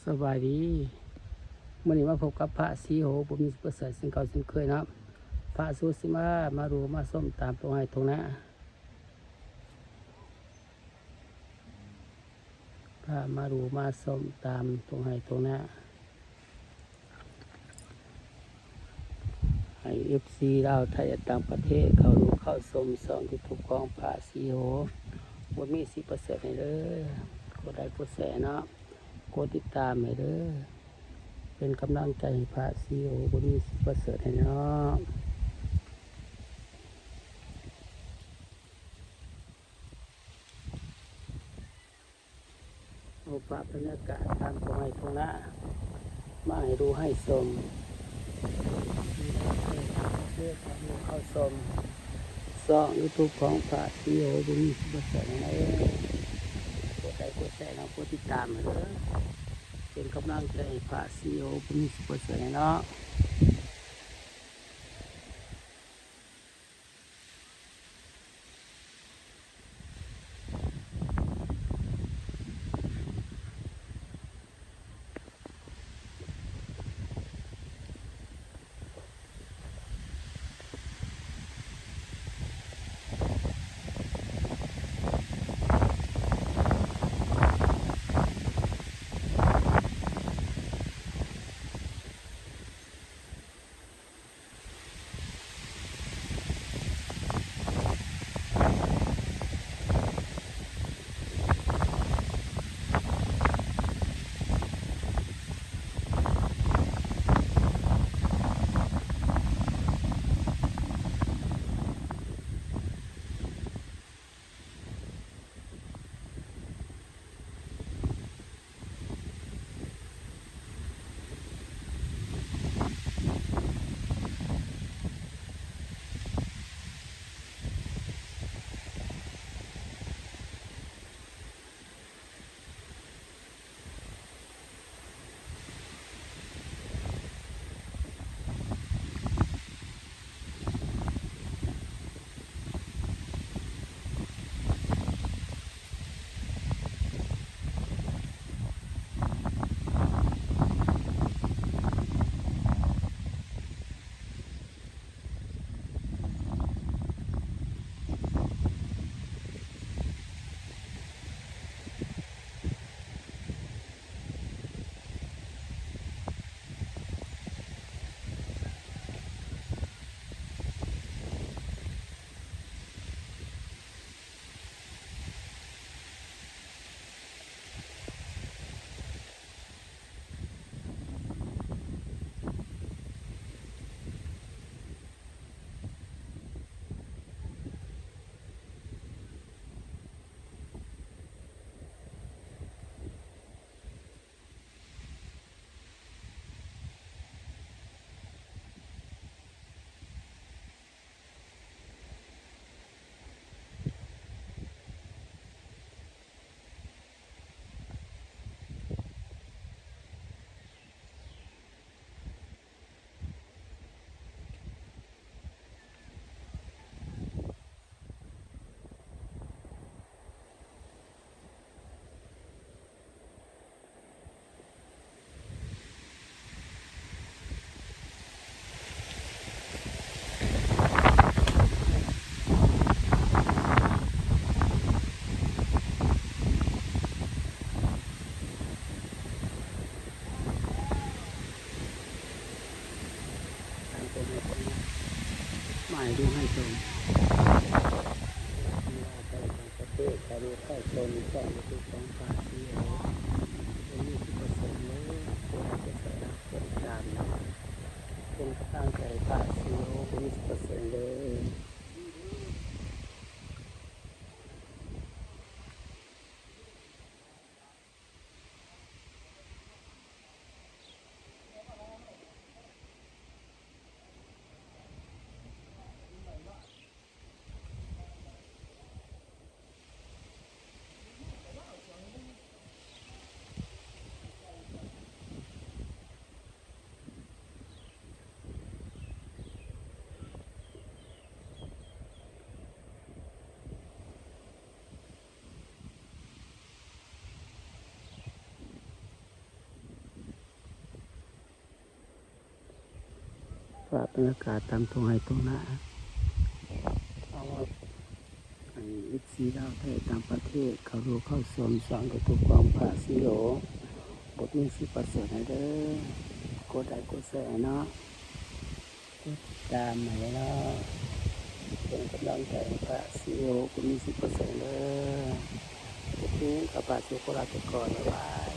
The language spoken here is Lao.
ສະບາຍດີ ມື້ນີ້ມາພົບກັບພະສີໂຫ ບຸນມີ ສຸປະເສີດ ເຊັ່ນເກົ່າເຊັ່ນເຄີຍເນາະ. ພະສູຊິມາ ມາດູມາຊົມຕາມທົ່ງໄຮ່ທົ່ງນາ ພາມາດູມາຊົມຕາມທົ່ງໄຮ່ທົ່ງນາ. ໃຫ້ເອັຟຊີລາວ ໄທ ແລະ ຕ່າງປະເທດ ເຂົ້າດູເຂົ້າຊົມຊ່ອງຢູທູບຂອງພະສີໂຫ ບຸນມີ ສິປະເສີດ ໃຫ້ເດີ. ກົດໄລກົດແຊເນາະ ກົດຕິດຕາມໃຫ້ເດີ ເປັນກຳລັງໃຈໃຫ້ພະສີໂຫ ບຸນມີ ສິປະເສີດ ໃຫ້ເນາະ. ເອົາພາບບັນຍາກາດຕາມທົ່ງໄຮ່ທົ່ງນາ ມາໃຫ້ດູໃຫ້ຊົມ ເຂົ້າຊົມຊ່ອງຢູທູບຂອງພະສີໂຫ ບຸນມີ ສຸປະເສີດ ໃຫ້ເດີ. ກົດໄລກົດແຊເນາະ ກົດຕິດຕາມໃຫ້ເດີ ເປັນກຳລັງໃຈໃຫ້ພະສີໂຫ ບຸນມີ ສຸປະເສີດ ໃຫ້ເນາະ. ມາໃຫ້ດູໃຫ້ຊົມ ປະເທດ ກະໄດ້ເຂົ້າຊົມຊ່ອງຢູທູບຂອງພະສີໂຫ ບໍ່ມີຈຸດປະສົງເລີຍ ກົດໄລກົດແຊ ກົດຕິດຕາມ ເປັນກຳລັງໃຈພະສີໂຫ ບໍ່ມີຈຸດປະສົງເລີຍ. ພາບບັນຍາກາດຕາມທົ່ງໄຮ່ທົ່ງນາ ເອົາ ໃຫ້ເອັຟຊີລາວໃນຕ່າງປະເທດເຂົ້າຮູ້ເຂົ້າຊົມຊ່ອງຢູທູບຂອງພະຊີໂອ ບົດມີສິບເປີເຊັນໃຫ້ເດີ ກົດໄລກົດແຊໃຫ້ເນາະ ຕິດຕາມໃຫ້ເນາະ ເປັນກຳລັງໃຈໃຫ້ພະຊີໂອ ບົດມີສິບເປີເຊັນເດີ ໂອເຄ ຂ້າພະຊີໂອຂໍລາໄປກ່ອນ ບາຍບາຍ.